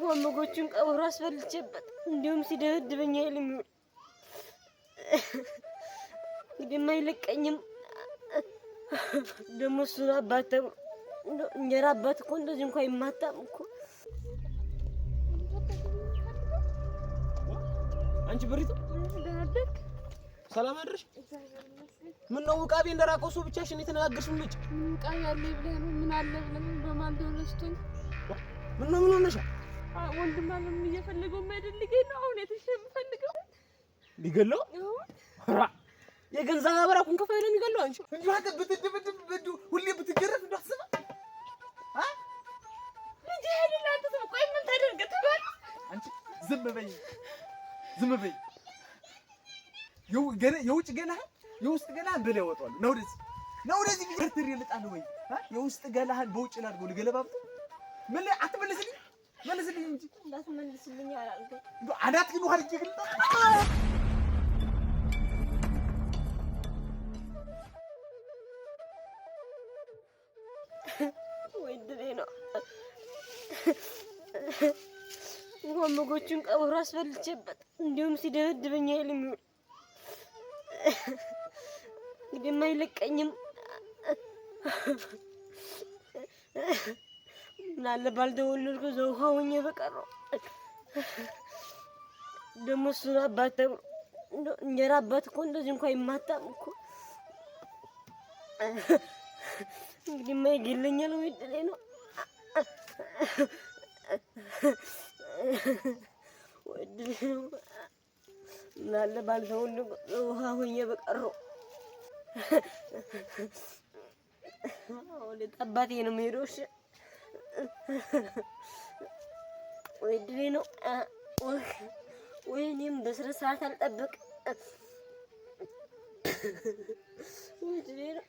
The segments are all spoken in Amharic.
እንኳን በጎቹን ቀብሮ አስበልቼበት እንዲሁም ሲደበድበኝ አይል የሚውል እንግዲህ የማይለቀኝም ደግሞ እሱ አባት ተብሎ እንጀራ አባት እኮ እንደዚህ እንኳን አይማታም እኮ። አንቺ ብሪቱ ሰላም አድርሽ። ምን ነው ውቃቤ እንደራቀው ሰው ብቻሽን የተነጋገርሽ? ምን ልጅ ምን ውቃቤ አለ ብለህ ነው? ምን አለ ብለህ ነው? በማልደው ረስቶኝ። ምን ነው ምን ሆነሻል? ወንድም አለም እየፈለገው የማይደልገኝ ነው አሁን የተሸ የምፈልገው ሊገለው ራ የገንዘብ አበራኩን ከፋይ ነው የሚገለው። አንቺ እንዲሁ አንተ ብትድብድብ ሁሌ ብትገረፍ እንደው አስበህ አ ልጅ አይደል አንተ ሰው። ቆይ ምን ታደርግ ትበል? አንቺ ዝም በይ ዝም በይ። የውጭ ገላህን የውስጥ ገላህን በላይ ያወጣዋለሁ። ነው ወደዚህ ነው ወደዚህ ብዬሽ ልጣልህ ወይ የውስጥ ገላህን በውጭ ላድርገው ልገለባብጠው። ምን አትመልስልኝ፣ መልስልኝ እንጂ እንዳትመልስልኝ አላልኩም። እንደው አናት ግን ውሃ ልጄ ግልጣ ወይ ድሬ ነው። እንኳን በጎቹን ቀብሮ አስበልቼበት እንዲሁም ሲደበድበኝ አይል የሚውል እንግዲህ የማይለቀኝም። ምን አለ ባልተወለድኩ እዛው ውሃ ሆኜ በቀረሁ። ደግሞ እሱ አባት ተብሎ እንጀራ አባት እኮ እንደዚህ እንኳን አይማታም እኮ። እንግዲህ የማይገለኛል ወይ ድሬ ነው። ወይ ድሬ ነው። ምን አለ ባልተወለድኩ ውሃ ሆኜ በቀረሁ። ወደ አባቴ ነው የምሄደው። እሺ ወይ ድሬ ነው። ወይ እኔም በስነ ስርዓት አልጠብቅ። ወይ ድሬ ነው።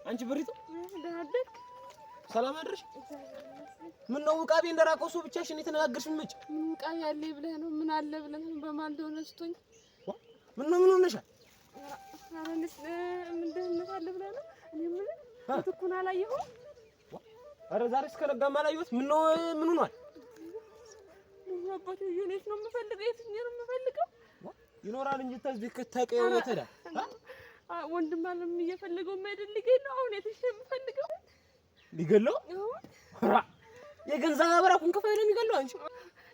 አንቺ ብሪቱ ሰላም አድርሽ። ምን ነው ውቃቤ እንደራቀው ሰው ብቻሽን የተነጋገርሽ? ምን ልጅ ምን ውቃቤ አለ ብለህ ነው? ምን አለ ብለህ ነው? በማልደው ረስቶኝ። ምን ነው ምን ሆነሻል? ኧረ እኔስ ምን ደህንነት አለ ብለህ ነው? እኔ የምልህ ምትኩን አላየኸውም? ኧረ ዛሬ እስከ ነጋም አላየሁት። ምን ነው ምን ሆኗል? አባቴ የት ነው የምፈልገው? የት ነው የምፈልገው? ይኖራል እንጂ ተዚህ ከተቀየው ወተዳ ወንድም አለም እየፈለገው የማይደልገኝ ነው አሁን የተሸ የምፈልገው ሊገለው ራ የገንዘብ አበራኩን ከፋይ ነው የሚገለው። አንቺ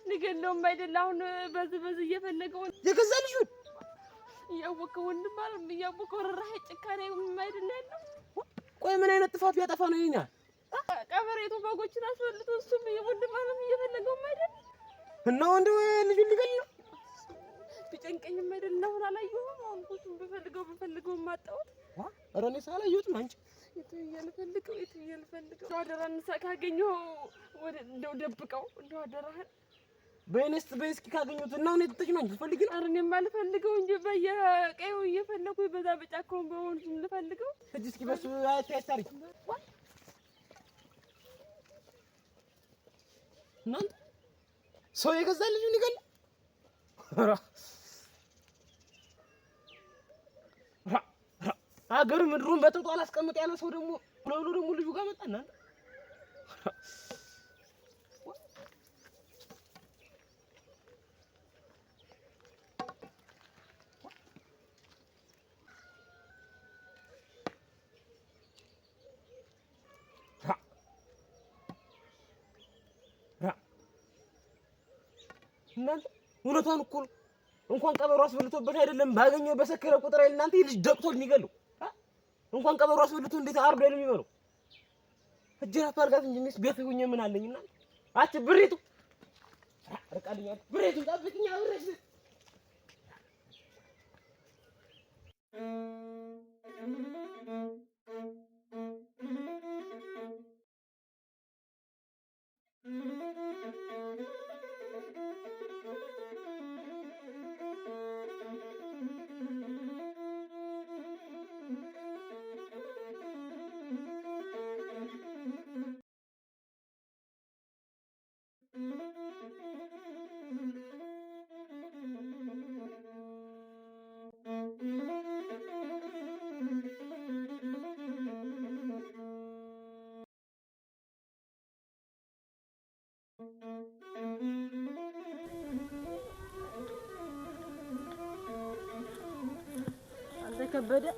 ሊገለውም አይደል አሁን በዚህ በዚህ እየፈለገው የገዛ ልጁን እያወቀው ወንድም አለም እያወቀው ርህራሄ ጭካኔ የማይደል ያለው። ቆይ ምን አይነት ጥፋት ቢያጠፋ ነው ይሄኛ? ቀበሬቱ በጎችን አስበልቶ እሱም ወንድም አለም እየፈለገው አይደል እና ወንድ ልጁን ሊገል ነው። ቢጨንቀኝም አይደል አሁን አላየሁም። አሁን እሱን ብፈልገው ብፈልገው ማጣሁት። ኧረ እኔስ አላየሁትም። አንቺ የት እያልፈልገው የት እያልፈልገው አደራህን ካገኘኸው ወደ እንደው ደብቀው እንደው አደራህን በእኔስ በእስኪ ካገኘሁት እና እኔ ትተሽ ነው አንቺ ትፈልጊ ነው? ኧረ እኔማ ልፈልገው እንጂ በየቀዩ እየፈለኩኝ በዛ በጫካውን በወንዙም ልፈልገው። ሂጂ እስኪ በሱ አታስታሪ። እናንተ ሰው የገዛ ልጁን ይገላል። ሀገር ምድሩን በጥብጦ አላስቀምጥ ያለ ሰው ደግሞ ብሎ ብሎ ደግሞ ልጁ ጋር መጣ። እናንተ እናንተ እውነቷን እኮ ነው። እንኳን ቀበሮ አስበልቶበት አይደለም ባገኘው በሰከረ ቁጥር አይደል እናንተ ይህ ልጅ ደቅቶ የሚገለው። እንኳን ቀበሮ አስበልቶ እንዴት አርዶ አይደል የሚበለው። እጅራፍ አድርጋት እንጂ እኔስ ቤት ሆኜ ምን አለኝ እናንተ። አንቺ ብሪቱ ርቃልኛል። ብሪቱ ጠብቂኝ አብሬሽ ከበደ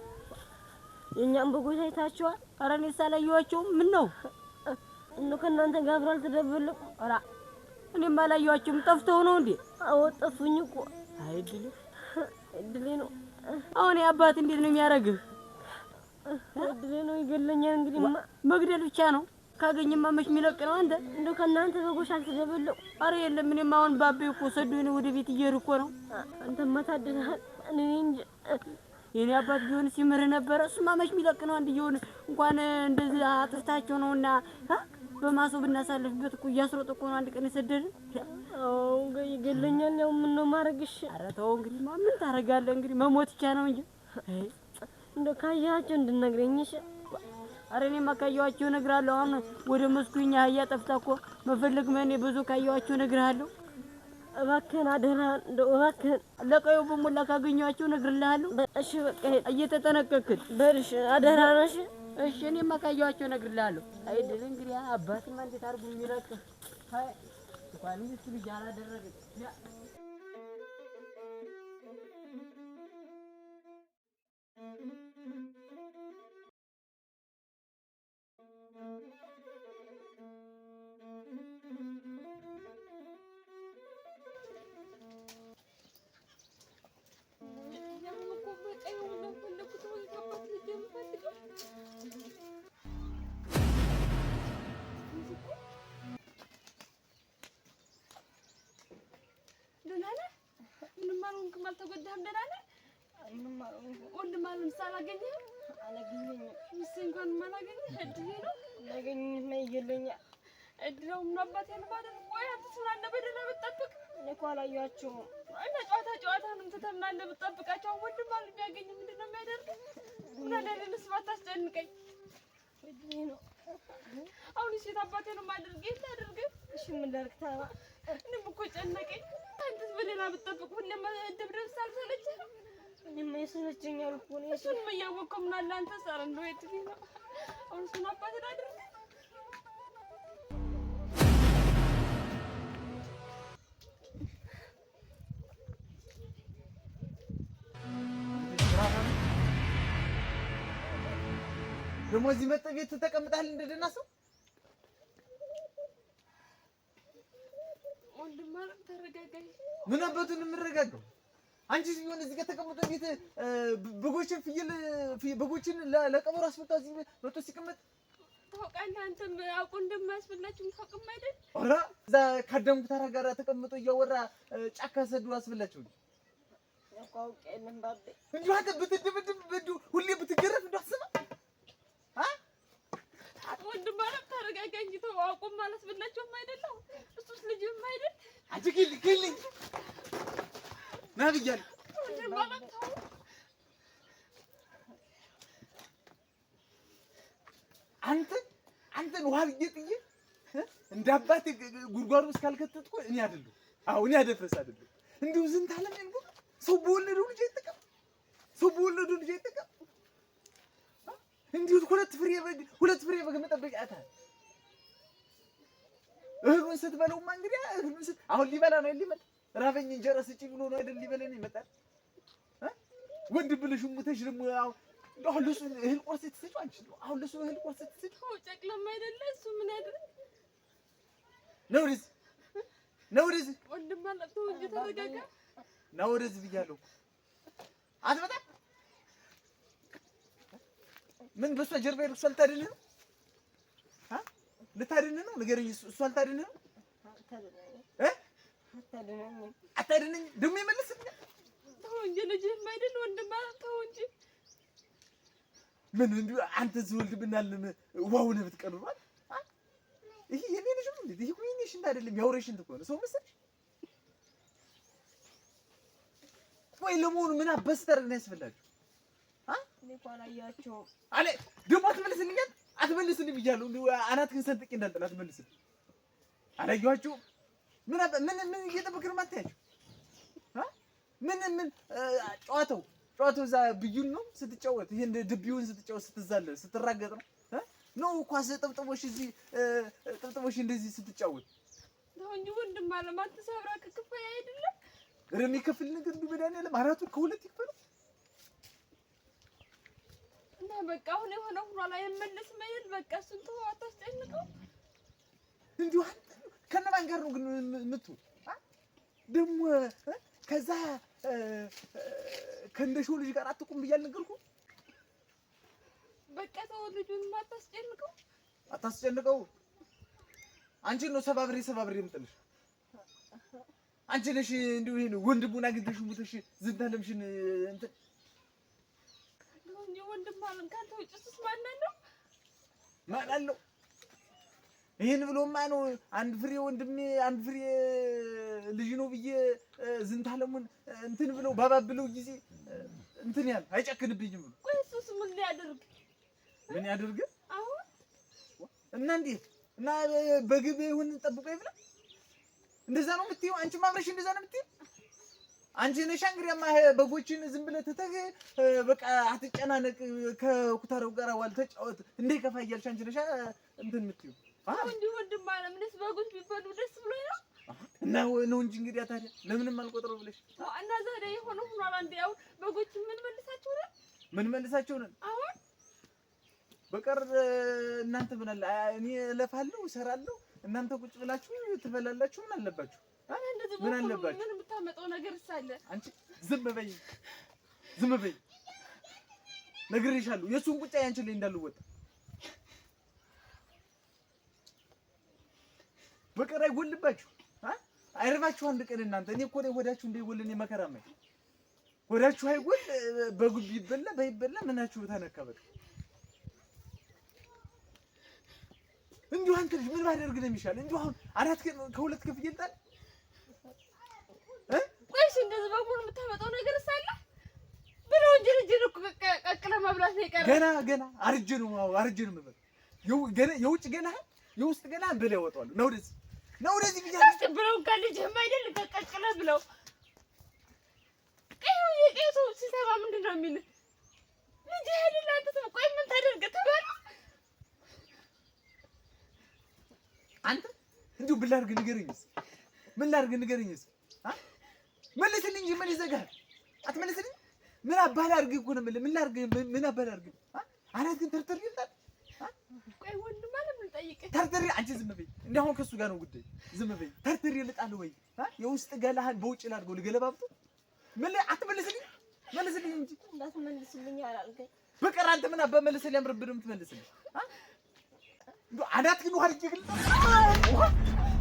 የእኛም በጎች አይታችኋል? ኧረ እኔስ አላየኋቸውም። ምን ነው እንደው ከእናንተ ጋር አብረው አልተደበለቁም? ኧረ እኔም አላየኋቸውም። ጠፍተው ነው እንዴ? አዎ ጠፉኝ እኮ። አይ እድሌ እድሌ ነው። አሁን የአባት እንዴት ነው የሚያደርግህ? እድሌ ነው፣ ይገለኛል። እንግዲህማ መግደል ብቻ ነው። ካገኘማ መች የሚለቅ ነው አንተ። እንደው ከእናንተ በጎች አልተደበለቁም? ኧረ የለም። እኔም አሁን ባቤ እኮ ሰዶኝ ወደ ቤት እየሄድኩ እኮ ነው። አንተማ ታድለሃል። እኔ እንጃ። የኔ አባት ቢሆን ሲምርህ ነበረ። እሱማ መች የሚለቅ ነው። አንድየውን እንኳን እንደዚህ አጥፍታቸው ነውና በማሶብ ብናሳልፍበት እኮ እያስሮጠ እኮ ነው አንድ ቀን የሰደድን። አዎ ይገለኛል። ያው ምን ነው ማድረግሽ? ኧረ ተው እንግዲህ ምን ታደርጋለህ እንግዲህ መሞት ብቻ ነው እንጂ። እንደው ካየሃቸው እንድነግረኝ እሺ? ኧረ እኔማ ካየኋቸው እነግርሃለሁ። አሁን ወደ መስኩ የእኛ አህያ ጠፍታ እኮ መፈለግ መኔ ብዙ ካየኋቸው እነግርሃለሁ። እባክህን አደራህን፣ እንደው እባክህን ለቀዩ በሞላ ካገኘኋቸው እነግርልሃለሁ። እሺ በቃ እየተጠነቀቅን በል እሺ፣ አደራህን። እሺ እሺ፣ እኔማ ካየኋቸው እነግርልሃለሁ። አይደል እንግዲህ አባትማ እንዴት አድርጎ የሚለቅህ እንኳን እሱ ልጅ አላደረገች። ደህና ነህ? ምንም አልሆንክም፣ አልተጎዳህም። ደህና ነህ? ወንድም አለም አላገኘህም? አላገኘኝም። ሚስቴ እንኳንም አላገኘህ። እድሌ ነው። ላገኘኝማ ይገለኛል። እድለው ምን አባቴ ነው ባደርግ። ቆይ አንተስ ምን አለ በደህና ብትጠብቅ። እኔ እኮ አላየኋቸውም። እና ጨዋታ ጨዋታንም ትተህ ምን አለ ብትጠብቃቸው። አሁን ወንድም አለም ቢያገኝ ምንድን ነው የሚያደርግ? ምን አለ እኔንስ ባታስጨንቀኝ። እድሌ ነው። አሁን እሺ የት አባቴ ነው የማደርግ? የት ላድርግ? እሺ ምን ላድርግ ታባ? እኔም እኮ ጨነቀኝ። አንተስ በሌላ ብትጠብቅ ሁሌም ደብደብ ሳልሰለችህም? እኔማ ይሰለቸኛል እኮ ነው። እሱንም እያወቅኸው ምን አለ አንተስ። ኧረ እንደው የት ነው አሁን እሱን አባቴ ላድርግ? ደግሞ እዚህ መጥተህ ቤት ተቀምጠሃል እንደ ደህና ሰው። ወንድም አለም ተረጋጋኝ። ምን አባቱን የምረጋጋው? አንቺ ቢሆን እዚህ ጋር ተቀምጦ ቤት በጎችን ፍየል በጎችን ለቀበሮ አስመጣ እዚህ መጥቶ ሲቀመጥ ታውቃለህ። አንተም አውቆ እንደማያስበላችሁም ታውቅም አይደል? ኧረ እዛ ካዳም ኩታራ ጋር ተቀምጦ እያወራ ጫካ ሰዶ አስበላችሁ። እኮ አውቄ የለም ባቤ። እንዲሁ አንተ ብትደበደብ እንዲሁ ሁሌ ብትገረፍ እንዲሁ አትሰማም? ወንድም አለም ተረጋጋ እንጂ ተው። አውቆም አላስበላቸውም አይደለም? እሱስ ልጅም አይደል? አንቺ ግል ግል ና ብያለሁ። ወንድም አለም ተው። አንተን ውሃ ብዬ ጥዬ እንደ አባቴ ጉድጓዱ ውስጥ ካልከተትኩ እኔ አይደለሁም። አዎ እኔ አደፍርስ አይደለሁም። እንዲሁ ዝንት ዓለም እንኳ ሰው በወለደው ልጅ አይጠቀም። ሰው በወለደው ልጅ አይጠቀም። እንዲሁ ሁለት ፍሬ በግ መጠበቅ ያታል። እህሉን ስትበለውማ እንግዲህ እህሉን አሁን ሊበላ ነው ሊበላ ራበኝ እንጀራ ስጪ ብሎ ነው አይደል ሊበላን ይመጣል። ወንድ ብለሽ ሙተሽ ደግሞ አሁን ለሱ እህል ቆርሰሽ ትሰጪው አንቺ አሁን ለሱ እህል ቆርሰሽ ትሰጪው ጨቅላማ አይደለ እሱ ምን ያድርግ? ነው ወደዚህ ነው ወደዚህ ወንድም አለ ተው እንጂ ተረጋጋ። ነው ወደዚህ ብያለሁ። አትመጣም። ምን በሷ ጀርባ ሄደህ እሷ ልታድንህ ነው? ልታድንህ ነው? ንገረኝ። እሷ ልታድንህ ነው? አታድነኝም። ደግሞ ይመልስልኛል። ተው እንጂ ልጅህም አይደል ወንድም አለ ተው እንጂ። ምን እንዲሁ አንተ ዝወልድ ብናል ውሃው ነህ ብትቀብሩ አይደል? ይሄ የኔ ልጅ ነው እንዴ? ይሄ እኮ የኔ ሽንት አይደለም የአውሬ ሽንት እኮ ነው። ሰው መሰለሽ ወይ? ለመሆኑ ምን አባስ ታደርግ ነው ያስፈላችሁ? እኔ እኮ አላየኋቸውም። አለ ደግሞ አትመልስልኛል። አትመልስልኝ ብያለሁ። እንዲሁ አናትህን ሰንጥቄ እንዳልጥል አትመልስልኝ። አላየኋቸውም። ምን ምን ምን እየጠበቅህ ነው የማታያቸው? ምን ምን ጨዋታው ጨዋታው እዛ ብዩን ነው ስትጫወት፣ ይሄን ድቢውን ስትጫወት ስትዛለል ስትራገጥ ነው ነው ኳስ ጥብጥቦሽ እዚህ ጥብጥቦሽ እንደዚህ ስትጫወት። ተው እንጂ ወንድም አለም አትሰብራ ክፍያ አይደለም። ኧረ የሚከፍል ነገር እንዲሁ መድኃኒዓለም አራቱን ከሁለት ይክፈለው። በቃ አሁን የሆነ ሆኗል፣ አይመለስም አይደል? በቃ እሱን ተወው፣ አታስጨንቀው። እንዲሁ አንተ ከነማን ጋር ነው ግን የምትውል? ደግሞ ከዛ ከእንደሾው ልጅ ጋር አትቁም ብዬ አልነገርኩህም? በቃ ተወው፣ ልጁን አታስጨንቀው፣ አታስጨንቀው። አንቺን ነው ሰባብሬ ሰባብሬ የምጥልሽ። አንቺ ነሽ እንዲሁ ይሄን ወንድሙን አግኝተሽ ሙተሽ ዝንታለምሽን እንትን ወንድም አለም ካንተ ውጭ እሱስ ማን አለው? ማን አለው? ይሄን ብሎማ ነው አንድ ፍሬ ወንድሜ አንድ ፍሬ ልጅ ነው ብዬ ዝንታለሙን እንትን ብለው ባባብለው ጊዜ እንትን ያህል አይጨክንብኝም ብሎ። ቆይ እሱስ ምን ሊያደርግ ምን ያደርግ? አሁን እና እንዴት እና በግብ ይሁን ጠብቆ ይብላ። እንደዛ ነው የምትይው? አንቺም አብረሽ እንደዛ ነው የምትይው? አንቺ ነሽ እንግዲያማ በጎችን ዝም ብለህ ትተህ በቃ አትጨናነቅ፣ ከኩታረው ጋር ዋል ተጫወት እንዳይከፋ እያልሽ አንቺ ነሽ እንትን የምትይው። እንዲሁ ወንድም አለም እኔስ በጎች ቢበሉ ደስ ብሎኝ ነው። እና ነው እንጂ እንግዲያ ታዲያ ለምንም አልቆጥረው ብለሽ እና ዛሬ የሆነ ሆኗል። አንዴ ያው በጎች ምን መልሳቸው ነን? ምን መልሳቸው ነን? አሁን በቀር እናንተ ምን አለ እኔ እለፋለሁ እሰራለሁ፣ እናንተ ቁጭ ብላችሁ ትበላላችሁ። ምን አለባችሁ? ምን አለባችሁ? ምን የምታመጣው ነገር አለ? አንቺ ዝም በይ ዝም በይ፣ ነግሬሻለሁ። የእሱን ቁጫ ያንቺ ላይ እንዳልወጣ በቀር አይጎልባችሁ፣ አይረባችሁ አንድ ቀን እናንተ። እኔ እኮ ሆዳችሁ እንዳይጎል እኔ መከራ ማይ ሆዳችሁ አይጎል። በጉብ ይበላ ባይበላ ምናችሁ ተነካ። በቃ እንዲሁ አንተ ልጅ ምን ባደርግ ነው የሚሻል? እንዲሁ አሁን አራት ከሁለት ክፍል ይልጣል። ቆይስ እንደዚህ በሙሉ የምታመጣው ነገር አለ ብለው እንጂ ልጅን እኮ ቀቅለህ መብላት ነው የቀረው። ገና ገና አርጄ ነው አርጄ ነው የምበላው። የውጭ ገና የውስጥ ገና ብለህ ያወጣዋለሁ። ነው ወደዚህ ነው ወደዚህ ብያለሁ። እስኪ ብለው እንኳን ልጅህም አይደል ቀቅለህ ብለው። ቀዩ የቀዩ ሰው ሲሰማ ምንድን ነው የሚልህ? ልጅህ አይደል አንተ። ቆይ ምን ታደርገህ ትበላ አንተ እንዲሁ ምን ላድርግ ንገረኝስ? ምን ላድርግ ንገረኝስ? መልስልኝ እንጂ ምን ይዘጋል? አትመልስልኝ? ምን አባህ ላድርግ እኮ ነው የምልህ። ምን ላድርግ? ምን አባህ ላድርግ? አራት ግን ተርተር ይልጣል። ቆይ ወንድም አለም ልጠይቅህ። ተርተር አንቺ ዝም በይ። እንደ አሁን ከእሱ ጋር ነው ጉዳይ። ዝም በይ። ተርተር ይልጣል ወይ የውስጥ ገላህን በውጭ ላድርገው ልገለባብጡ? ምን አትመልስልኝ? መልስልኝ እንጂ እንዳትመልስልኝ አላልከኝ? በቀር አንተ ምን አባህ መልስልኝ ያምርብህ ነው የምትመልስልኝ? አናት ግን ውሃ ልጅ ግል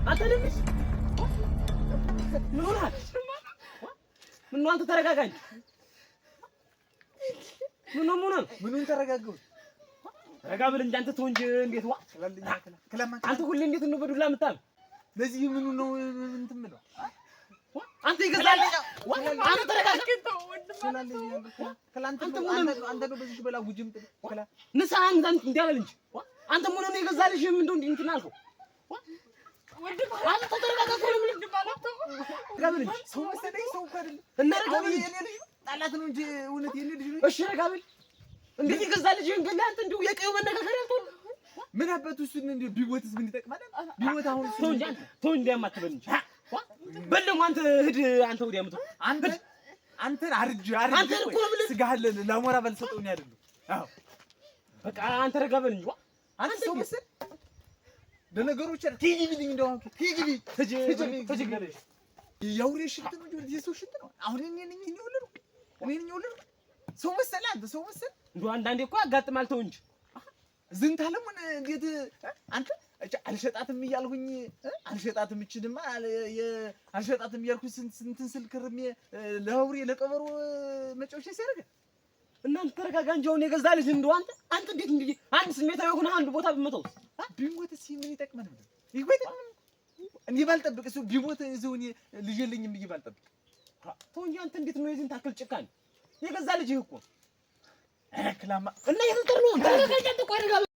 አንተ ልጅ ምን ሆነሃል? ምን ነው አንተ ተረጋጋ እንጂ። ምን ነው ምን ነው ምኑን ተረጋጋሁት? ረጋ ብል እንጂ አንተ ተው እንጂ። እንዴት ዋ አንተ ሁሌ እንዴት ነው በዱላ የምታም? ለዚህ ምኑ ነው እንትን የምለው? አንተ ይገዛል። አንተ ተረጋጋ። አንተ ነው በዚህ በላ ጉጅም ንስሐ አንተ እንዲህ እንጂ አንተ ምን ነው የገዛልሽ? ምን እንደው እንትን አልከው? አንተ ተረጋጋ። ረጋ ብል እንጂ ሰው መሰለኝ። ሰው እኮ አይደለም እና ረጋ ብል እንጂ የኔ ልጅ ጣላት ነው እንጂ እውነት የኔ ልጅ ነው። እሺ ረጋ ብል። እንዴት የገዛልሽን ገለህ አንተ እንዲሁ የቀዩ መነጋገሪያ አልተሆነ። ምን አባቱ እሱን እንዲሁ ቢሞትስ ምን ይጠቅማል? ቢሞት አሁን ተው እንጂ አንተ ተው እንጂ አትበል እንጂ በል ደግሞ አንተ ሂድ። አንተ ወዲያ የምትሆን አንተ አንተን አርጅ አርጅ አንተን እኮ ነው የምልህ። ስጋህን ለአሞራ ባልሰጠው እኔ አይደለሁ። አዎ በቃ አንተ ረጋ በል እንጂ አንተ ሰው መሰለህ። ለነገሮች ትይግቢልኝ እንደው አሁን ትይግቢ ትጅ የአውሬ ሽንት ነው እንጂ የሰው ሽንት ነው። አሁን እኔ ነኝ የወለድኩት እኔ ነኝ የወለድኩት። ሰው መሰለህ አንተ ሰው መሰለህ። እንደው አንዳንዴ እኮ ያጋጥማል። ተው እንጂ ዝንታለሙን እንዴት አንተ አልሸጣትም እያልኩኝ አልሸጣትም እችንማ አልሸጣትም እያልኩኝ ስንትን ስል ከርሜ ለአውሬ ለቀበሮ መጫወቻ ሲያደርግ እናንተ ተረጋጋ እንጂ አሁን የገዛ ልጅ እንደው አንተ አንተ እንዴት እንዲህ አንድ ስሜታዊ ሆነህ አንድ ቦታ ብመተውስ ቢሞትስ ምን ይጠቅመን? ይሄ ይጠቅመን እኔ ባልጠብቅ እሱ ቢሞት እዚሁ እኔ ልጅ የለኝም ብዬ ባልጠብቅ። ተው እንጂ አንተ እንዴት ነው የዚህን ታክል ጭካኔ? የገዛ ልጅህ እኮ ኧረ ክላማ እና የትንተር ነው። ተረጋጋ እንጂ አንተ ቆይ ረጋ በል።